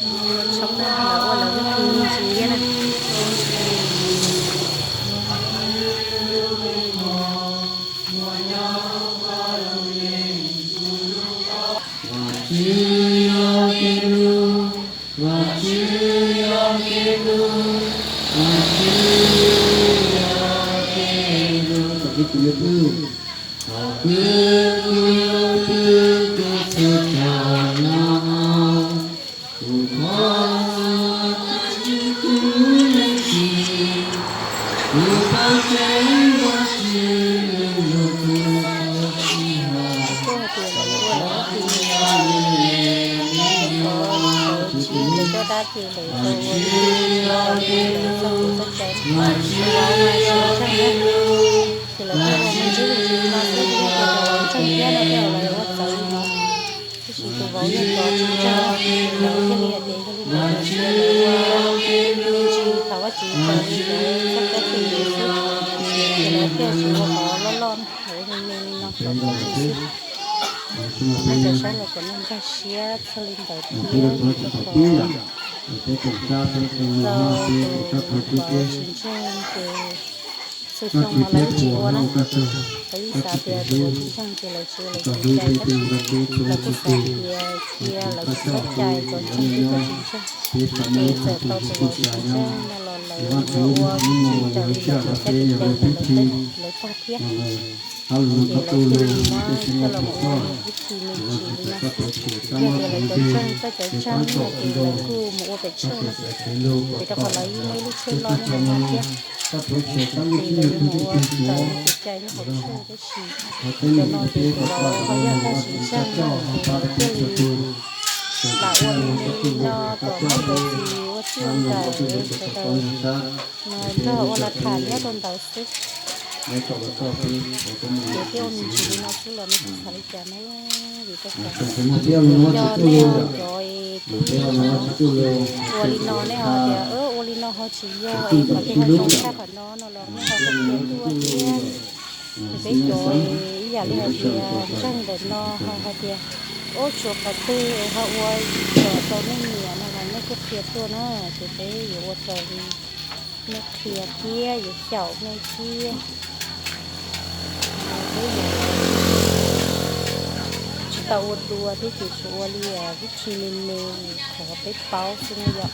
No yog tshoob na, lawv ua lawv ib qho me ntsis thiab na. Kuj hais tias lawv ua lawv ib qho me ntsis, lawv ua lawv ib qho me ntsis, lawv tsis lawv coj dab ces lawv tau ua li lawv txoj kev txoj cai, vauv mas tsis ntseeg na, ces lawv kuj ua me ntsis me ntsis no xwb, yog tias vauv ntseeg thiab no tej zaum lawv yuav ua txawv li no. Tab sis tus vauv yog cov tsis ntseeg, lawv thiaj li hais tias yog li ntawd lawv ua me ntsis thaum Vajtswv txawv li lawv txoj kab tes xwb, ces lawv thiaj tsis ua qhov loj loj, lawv ua me me li no kom tau ntsis xwb. Mas cov saib los kom nej nkag siab txog li ntawd thiab, txog tus vauv tsis ntseeg ces txhua xyoo mas lawv yeej tsis ua na. Lawv yeej xav tias tus vauv tsis ntseeg ces lawv tsis ua lawv kev cai, tab sis lawv kuj xav tias cia lawv tsis txhob cais kom ntseeg thiab tsis ntseeg, ces txawm tau tus vauv tsis ntseeg no los lawv yuav ua tsis raws li lawv cov kev cai, lawv tag thiab. Ces lawv thiaj li muab coj los ua ib qho me ntsis li no xwb. Yog tias lawv cov ntseeg, txoj cov ntseeg no ces lawv kuj mus ua pem tshuaj no, vim rau qhov lawv yeej muaj ib lub tshuaj loj nyob hauv no thiab. Ces lawv yeej mus ua raws li kev cai nyob hauv tshuaj, tab sis cov no ces tus vauv ho yog tsis ntseeg no ces lawv thiaj li lam ua me me li no kom muab ntawd tsis ua txij ua nkawm, sawv daws nrog ua los tham nyob rau ntawd xwb. Ces thiaj ua me ntsis li no xwb los nej tsis xav li cas na, vim rau qhov yog nej cov twb ua li no nej ho tias ua li no ho tsis yog es qhov twg ho zoo tshaj qhov no no los nej ho qhia tuaj thiab. Ces peb cov ib yam li hais tias ntseeg ntawm no ho hais tias ua tsuas qhov twg es ho ua kom tau nej nyiam no los nej kuj qhia tuaj na, ces peb yuav ua raws li nej qhia thiab yuav xyaum nej thiab. Peb yuav tsis tau ua dua thiab ces tsuas ua li vib thi me me qhov peb paub xwb na yom.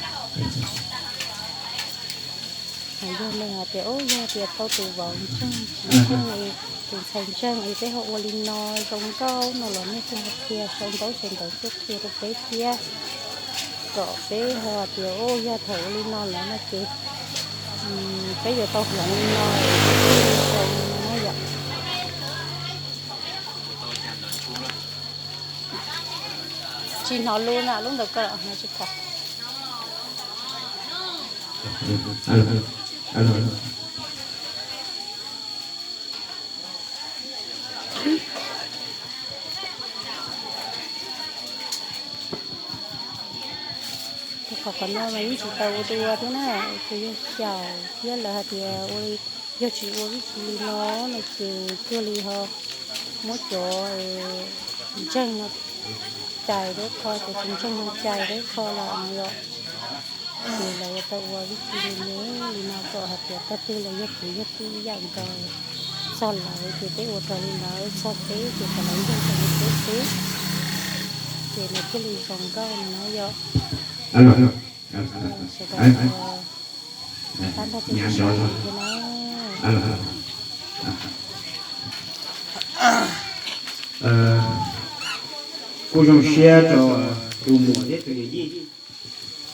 Yog neeg hais tias, yog tias tau tus vauv ntseeg tsis ntseeg es tus ntxhais ntseeg es peb ho ua li no zoo nkauj no los nej kuj ho qhia sau ntaub sau ntawv tuaj qhia rau peb thiab, kom peb ho tias yog thaum ua li no lawm no ces peb yuav tau hloov li no, peb thiaj li zoo no yom. Tsis hnov lus na, lub ntawd koj los hais tsis kom. Qhov qhov no mas yeej tsis tau ua dua thiab na, ces yog xyaum thiab lawv hais tias ua li, yog tsis ua vib thi li no no ces cuag li ho muab cov ntseeg no cais dab qho, cov tsis ntseeg no cais dab qho los no yom. Ces lawv yuav tau ua vib thi li no, li no kom hais tias tag twg los yog kuv yog tij ib yam nkaus, txog lawv ces peb ua raws li lawv, txog peb ces kom lawv ntseeg raws li peb xwb, ces nws thiaj li zoo nkauj no na yom. Sawv daws tab nrog peb sib sau thiab na. Kuj zoo siab rau tus muam thiab tus yawm yij,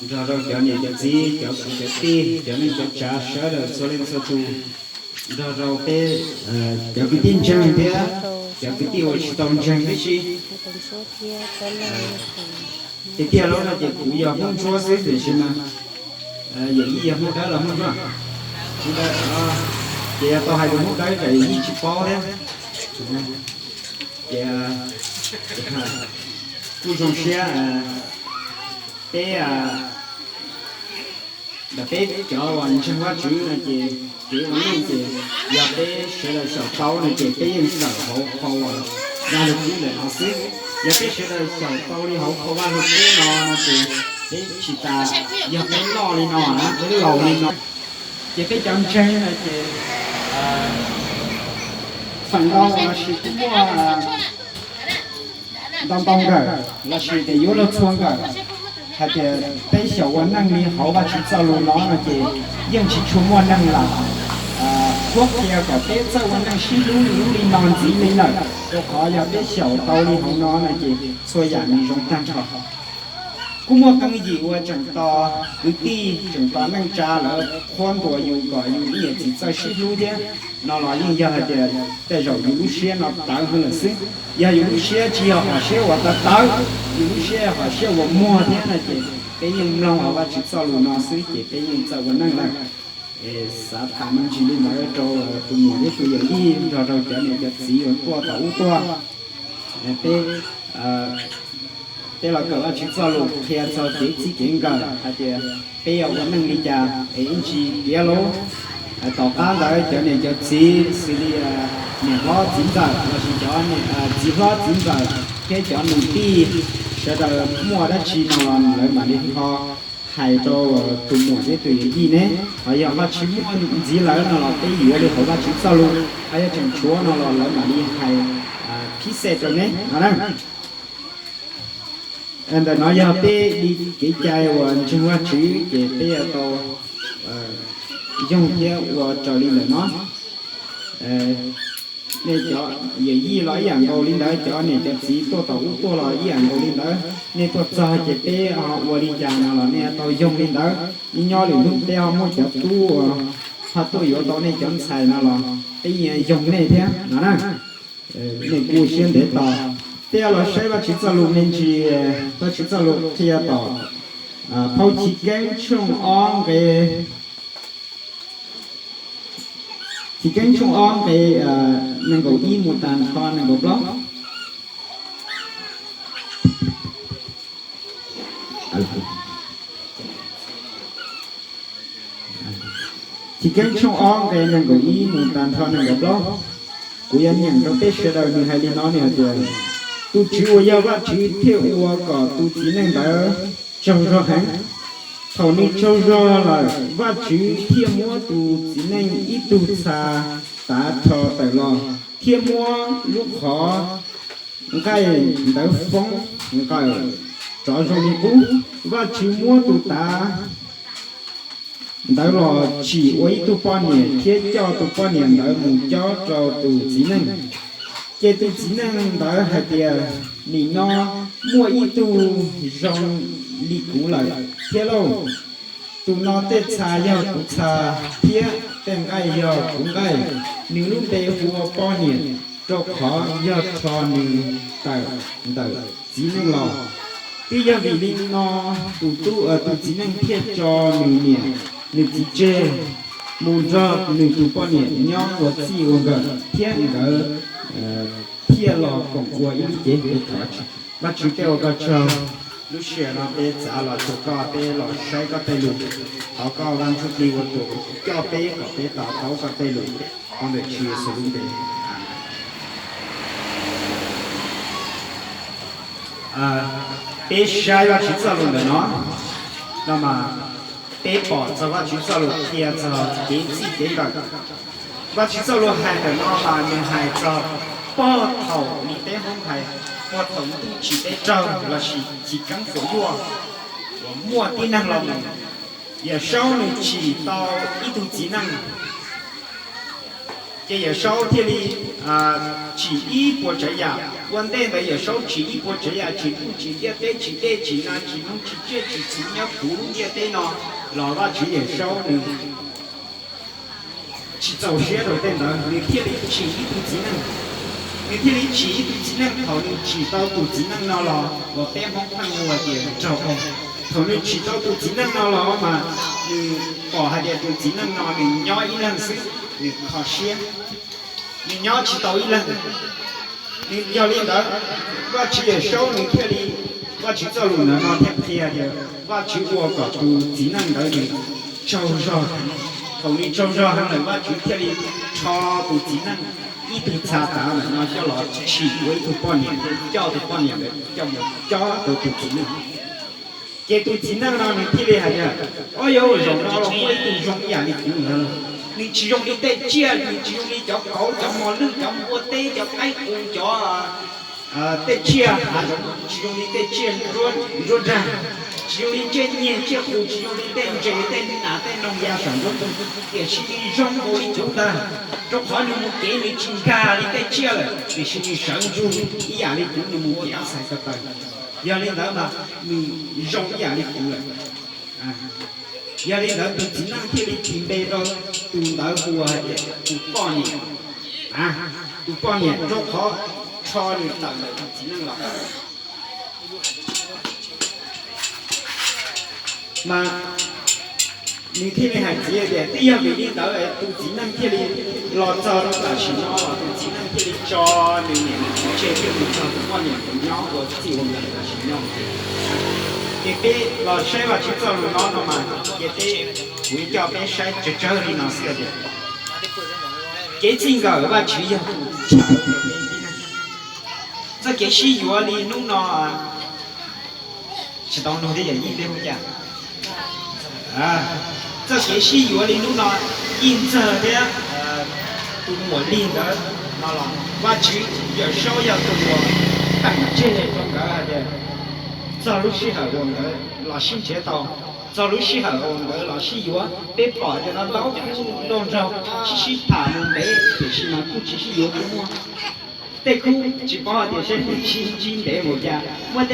nrog rau cov niam cov txiv, cov kwv cov tij, cov neej cov tsav sawv daws txhua leej txhua tus, nrog rau peb cov kwv tij ntseeg thiab cov kwv tij uas tsis tau ntseeg tib si. Tiag tiag los no ces kuv yog Hmoob Ntsuab xwb tiam sis mas yawm yij yog Hmoob Dawb los Hmoob Ntsuab. Hmoob Dawb, ces yog tau hais tias Hmoob Dawb tsam yawm yij tsis paub thiab. Ces kuj zoo siab peb ntawm peb cov uas ntseeg Vajtswv no ces kev ua neej ces yog peb sawv daws xyaum paub no ces peb yeej tawm hauv qhov uas Vaj Lug Kub ntawm no xwb. Yog peb sawv daws xyaum tau li hauv phau Vaj Lug Kub no no ces peb tsis tas, yog peb loj li no na, peb laus li no, ces peb cov ntseeg no ces feem ntau lossis kuj muaj ntau ntau nkawm lossis tias yuav luag txhua nkawm hais tias peb xyaum ua neej li hauv Vaj Tswv txoj lus no no ces yeej tsis tshua muaj neeg lam qhuab qhia kom peb txawj ua neej sib hlub li lub li no ntxiv li lawm, rau qhov yog peb xyaum tau li hauv no no ces txhua yam nws zoo tag nrho. Kuj muaj qee yim uas tseem tos kwv tij, tseem tos neej tsa lawv qhuab ntuas yus kom yus ib niam txiv txawj sib hlub thiab no los yeej yog hais tias tej zaum yus lub siab no tawv heev lawm xwb. Yog yus lub siab tsis yog hom siab uas tawv tawv, yus lub siab yog hom siab uas muag thiab no ces peb yeej mloog hauv Vaj Tswv txoj lus no xwb ces peb yeej txawj ua neej lawm. Es xav tham me ntsis li ntawd rau tus muam thiab tus yawm yij nrog rau cov niam cov txiv uas tuaj tom ub tuaj. Peb, peb los kawm Vaj Tswv txoj lus qhia txog kev txij kev nkawm hais tias peb yuav ua neej li cas es ib ntsis tiav lauj. Tom qab ntawd cov niam cov txiv xws li niam hlob txiv ntxawm lossis cov txiv hlob txiv ntxawm thiab cov nus tij sawv daws muaj dab tsi no los lawv mam li ho hais rau tus muam thiab tus yawm yij ne. Ho yog ho tsis muaj ntxiv lawm no los peb yuav li hauv Vaj Tswv txoj lus, ho yog tseem tshuav no los lawv mam li hais phib xej rau neb no na. Ntawm no yog peb li kev cai uas ntseeg Vaj Tswv ces peb yuav tau yoog thiab ua raws li ntawm no. Nej cov yawm yij los ib yam nkaus li ntawd, cov niam cov txiv tuaj tom ub tuaj los ib yam nkaus li ntawd. Nej tuaj txog ces peb ho ua li cas no los nej tau yoog li ntawd. Nyob nyob lwm hnub peb ho muaj cov tub uas ho tuaj yuav tau nej cov ntxhais no los peb yeej yoog nej thiab no na. Nej kuj siab ntev tos. Peb los saib Vaj Tswv txoj lus me ntsis, Vaj Tswv txoj lus qhia tom phau Chiv Keeb tshooj ob nqe, Chiv Keeb tshooj ob nqe nees nkaum ib mus tas nrho nees nkaum plaub. Chiv Keeb tshooj ob nqe nees nkaum ib mus tas nrho nees nkaum plaub. Kuv yuav nyeem rau peb sawv daws, nws hais li no, nws hais tias, tus Tswv uas yog Vaj Tswv thiaj ua kom tus txiv neej ntawd tsaug zog heev. Thaum nws tsaug zog lawm, Vaj Tswv thiaj muab tus txiv neej ib tug txha tav rho tawm los, thiab muab lub qhov nqaij ntawd foob nqawm rov zoo li qub. Vaj Tswv muab tus tav ntawd los tsim ua ib tug poj niam thiab coj tus poj niam ntawd mus cob rau tus txiv neej. Ces tus txiv neej ntawd hais tias, nim no muaj ib tug zoo li kuv lawm thiab lauj. Tus no tej txha yog kuv txha thiab tej nqaij yog kuv nqaij. Nws lub npe hu ua poj niam, rau qhov yog rho nws tawm ntawm txiv neej los. Twb yog vim li no tus tub, tus txiv neej thiaj tso nws niam nws txiv tseg, mus nrog nws tus poj niam nyob ua txij ua nkawm, thiab nkawd thiaj los koom ua ib lub cev hu Vajtswv. Vajtswv, peb ua koj tsaug, lub sij hawm no peb txav los rau koj, peb los saib koj tej lus. Thov koj Vaj Ntsujplig ua tus coj peb kom peb to taub koj tej lus, thov ntawm Tswv Yexus lub npe. Peb saib Vajtswv txoj lus ntawm no, no mas peb pom txog Vajtswv txoj lus qhia txog kev txij kev nkawm. Vajtswv txoj lus hais ntawm no mas nws hais txog pog thaum li peb Hmoob hais, pog thaum ntuj tsim peb raug lossis chiv keeb fuam yuaj uas muaj tib neeg los mus, Yawm Saub nws tsim tau ib tug txiv neej. Ces Yawm Saub thiaj li tsim ib puas tsav yam. Ua ntej ntawd Yawm Saub tsim ib puas tsav yam, tsim ntuj tsim ntiaj teb, tsim dej tsim nab, tsim Hmoob tsim tsiaj tsim txhu nyob puv lub ntiaj teb no, los Vajtswv Yawm Saub nws tsis txaus siab rau tej ntawd, nws thiaj li tsim ib tug txiv neej. Nws thiaj li tsim ib tug txiv neej. Thaum nws tsim tau tus txiv neej no los uas peb Hmoob pheej hu tias raug pog. Thaum nws tsim tau tus txiv neej no los mas nws pom hais tias tus txiv neej no nws nyob ib leeg xwb, nws kho siab, nws nyob tsis tau ib leeg. Nws yog li ntawd, Vajtswv Yawm Saub nws thiaj li, Vajtswv txoj lus ntawm no thiaj qhia tias Vajtswv ua kom tus txiv neej ntawd nws tsaug zog. Thaum nws tsaug zog heev lawm, Vajtswv thiaj li rho tus txiv neej ib tug txha tav ntawm no coj los tsim ua ib tug poj niam, coj tus poj niam ntawd coj mus cob rau tus txiv neej. Ces tus txiv neej no nws thiaj li hais tias, o yog zaum no los muaj ib tug zoo ib yam li kuv ntawd, nws tsis zoo li tej tsiaj, nws tsis zoo li cov kauv, cov mos lwj, cov npua teb, cov qaib qus, cov tej tsiaj hav zoov, tsis zoo li tej tsiaj nruab nrag, tsis zoo li tsiaj nyiag tsiaj qus, tsis zoo li tej ntses tej nas tej noog ya saum nruab ntug, tiam sis nws zoo nkaus li kuv ntag, rau qhov nws mus kev nws tsis nkag li tej tsiaj lawm, tiam sis nws sawv ntsug ib yam li kuv, nws mus kev ob txhais ko taw. Yog li ntawd mas nws zoo ib yam li kuv lawm. Yog li ntawd tus txiv neej thiaj li tis npe rau tus ntawd hu ua hais tias tus poj niam, tus poj niam, rau qhov rho nws tawm ntawm tus txiv neej los. Mas nws thiaj li hais txiv tias twb yog vim li ntawd tus txiv neej thiaj li los txog rau tam sim no los tus txiv neej thiaj li tso nws niam nws txiv tseg thiaj mus txog tus poj niam tus nyob ua txij ua nkawm tam sim no. Ces peb los saib Vajtswv txoj lus no no mas, ces peb, kuv coj peb saib tsawg tsawg li no xwb tias kev txij nkawm Vajtswv yog tus tshawb. Txoj kev sib yuav li hnub no, tsis tau nug thiab yog yij peb hu cas. Txoj kev sib yuav li hnub no, yij ntxawg thiab tus muam lig ntawd no los Vajtswv Yawm Saub yog tus uas teem tseg rau nkawd hais tias txog lub sij hawm uas nkawd los sib nrhiav tau, txog lub sij hawm uas nkawd los sib yuav. Peb pom tias no ntau khub nrog nraug sib sib tham mus ntev tiam sis mas kuj tsis sib yuav kuj muaj. Tej khub tsis paub hais tias saib sib ntsib ntev mus cas, muaj